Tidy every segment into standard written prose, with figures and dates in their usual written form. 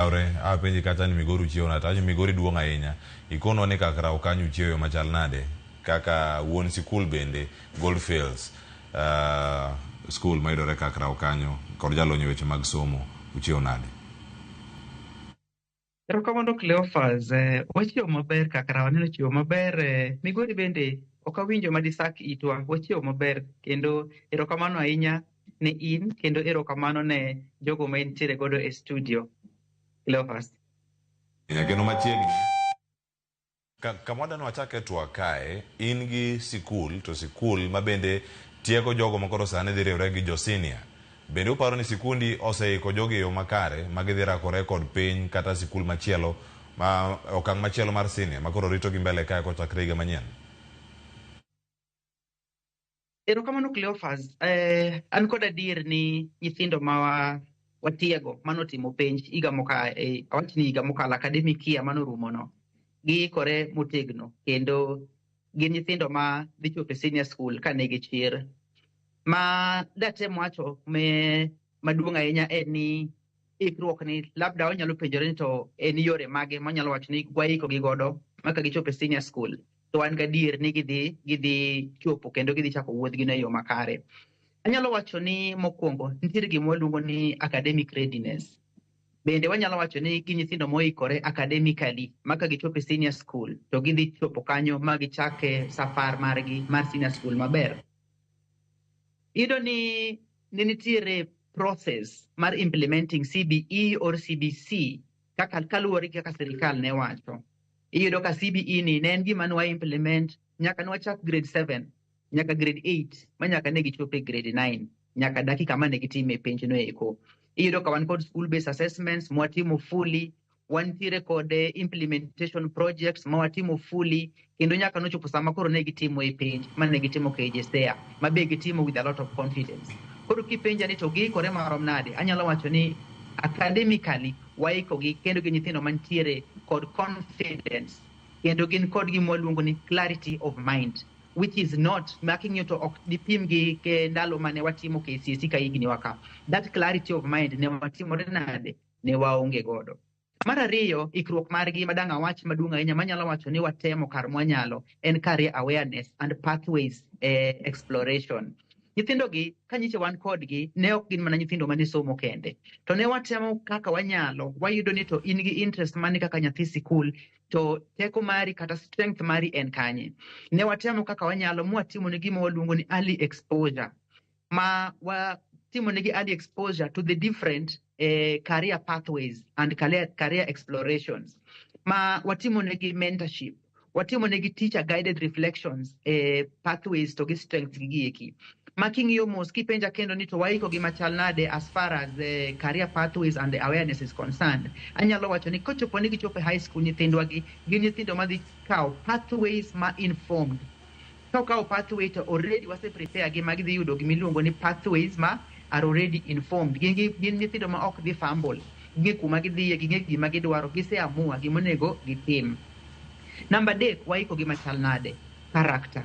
Yaure, apenji kata ni Migori uchiewo nade, awacho Migori duong' ahinya. Ikonwa ni kaka rawo kanyo uchiewo machal nade, kaka wuon sikul bende Goldfields school mayudore kaka rawo kanyo kod jalony e weche mag somo uchiewo nade? Erokamano Cleophas, wachiewo maber kaka rawo aneno chiewo maber, Migori bende ok awinjo madisak itwa, wachiewo maber kendo erokamano ahinya ne in kendo erokamano ne jogo ma intiere godo e studio. Cleophas. Kendo machiegni kama wadwa ni wachake twak kae, in gi sikul to sikul ma bende tiego jogo ma koro sani dhi riwre gi jo senior. Bende uparo ni sikundi oseiko jogi e yo makare ma gidhi rakore kod piny kata sikul machielo ma okang' machielo mar senior ma koro rito gi mbele kae kochakre higa manyien? Erokamano Cleophas, an kod adier ni nyithindo ma watiego manotimo penj higa mokalo, awach ni higa mokalo academic year manorumo no, giikore motegno kendo gin nyithindo ma dhi chopo e senior school ka nigi chir. Ma datem wacho me maduong' ahinya en ni ikruok ni labda wanyalo penjore ni to en yore mage manyalo wacho ni waiko gi godo ma ka gichopo e senior school to wan gadier ni gidhi chopo kendo gidhi chako wuodhgi no e yo makare. Anyalo wacho ni mokwongo nitiere gima waluongo ni academic readiness. Bende wanyalo wacho ni gin nyithindo moikore academically ma ka gichopo e senior school to gidhi chopo kanyo ma gichak safar margi mar senior school maber. Iyudo ni ne nitiere process mar implementing CBE or CBC kaka kaluwore gi kaka sirikal ne wacho. Iyudo ka CBE ni ne en gima ne wa implement nyaka ne wachak grade 7 nyaka grade 8 ma nyaka ne gichopo e grade 9 nyaka dakika mane gitime penj no eko. Iyudo ka wan kod school based assessments mwatimo fully, wantiere kod implementation projects ma watimo fully kendo nyaka nochopo sama koro ne gitimo e penj mane gitimo KJSEA ma be gitimo with a lot of confidence. Koro kipenja ni to giikore marom nade, anyalo wacho ni academically waikogi kendo gi nyithindo mantiere kod confidence kendo gin kod gima waluongo ni clarity of mind, which is not ma king'iyo to ok dipim gi ke ndalo mane watimo KCSE ka higni wa ka. That clarity of mind ne watimore nade? Ne waonge godo. Mar ariyo, ikruok margi madang' awach maduong' ahinya manyalo wacho ni watemo kar mwanyalo en career awareness and pathways exploration. Nyithindo gi ka nyiche wan kodgi ne ok gin mana nyithindo mane somo kende. To ne watemo kaka wanyalo, wayudo ni to in gi interest mane kaka nyathi sikul to teko mari kata strength mari en kanye. Ne watemo kaka wanyalo mwatimo ne gima waluongo ni early exposure. Ma watimo negi early exposure to the different career pathways and career explorations. Ma watimo negi mentorship, watimo negi teacher guided reflections pathways to gi strengths gi gieki. Ma king'iyo mos kipenja kendo ni to waiko gi machal nade as far as the career pathways and the awareness is concerned. Anyalo wacho ni kochopo ni gichopo e high school nyithindwa gi gin nyithindo madhi kawo pathways ma informed. Ka okawo pathway to already wase prepare gi ma gidhi yudo gimiluongo ni pathways ma are already informed. Gin nyithindo ma ok dhi fumble. Ging'e kuma gidhiye, ging'e gima gidwaro, gise amua gimonego gitim. Namba adek, waiko gi machal nade? Character.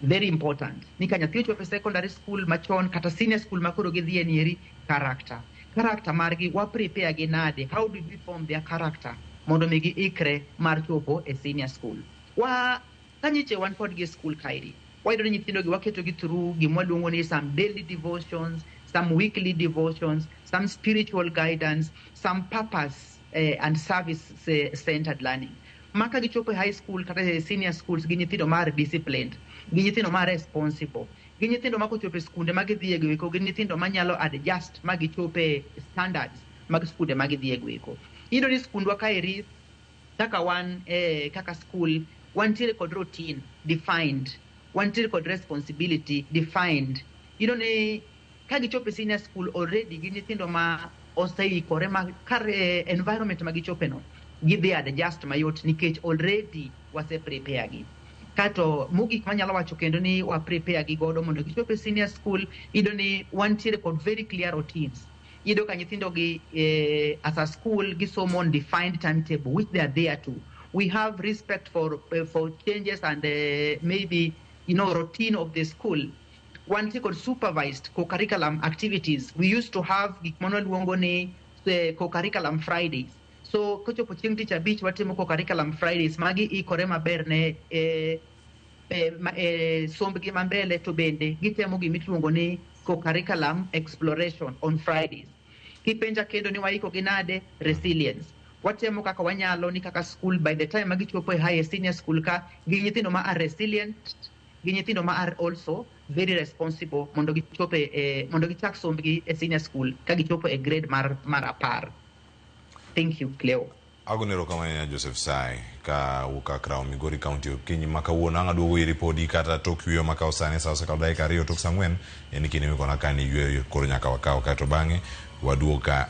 Very important. Ni ka nyathi ochopo e secondary school machon kata senior school ma koro gidhiye nieri, character. Character margi wa prepare gi nade? How did we form their character? Mondo mi giikre mar chopo e senior school. Wa ka nyiche wan kodgi e school kaeri, wayudo ni nyithindo gi waketo gi through gima waluongo ni some daily devotions, some weekly devotions, some spiritual guidance, some purpose and service centered learning. Ma ka gichopo e high school kata e senior schools gi nyithindo ma are disciplined, gi nyithindo ma are responsible, gi nyithindo ma kochopo e skunde ma gidhiye go eko, gin nyithindo manyalo adjust ma gichop e standards mag skunde ma gidhiye go eko. Iyudo ni skundwa kaeri kaka wan kaka school wantiere kod routine defined, wantiere kod responsibility defined. Iyudo ni ka gichopo e senior school already gin nyithindo ma oseikore ma kar environment ma gichope no gidhi adjust mayot nikech already wase prepare gi. Kato mogik manyalo wacho kendo ni wa prepare gi godo mondo gichop e senior school, iyudo ni wantiere kod very clear routines. Iyudo ka nyithindo gi as a school gisomo on defined timetable which they are there to. We have respect for changes and maybe routine of the school. Wantie kod supervised co-curriculum activities. We used to have gik mano waluongo ni Co-curriculum Fridays. So kochopo chieng' tich abich watimo co-curriculum Fridays, magi ikore maber ne sombgi ma mbele, to bende gitemo gimiluongo ni co-curriculum exploration on Fridays. Kipenja kendo ni waiko gi nade resilience, watemo kaka wanyalo ni kaka school, by the time ma gichopo e high senior school ka gi nyithindo ma are resilient, gi nyithindo ma are also very responsible, mondo gichope e, mondo gichak sombgi e senior school ka gichopo e grade mar 10. Thank you, Cleo. Agoni erokamano ahinya, Joseph Sai, ka wuok ka Crown Migori County. Okinyi ma kawuono ang' aduogo iri podi kata tok yweyo makawo sani sa osekalo dakika 2 tok sa 4. En kinde mikona ka ni yweyo koro nyaka wakaw kaeto bang'e waduog ka.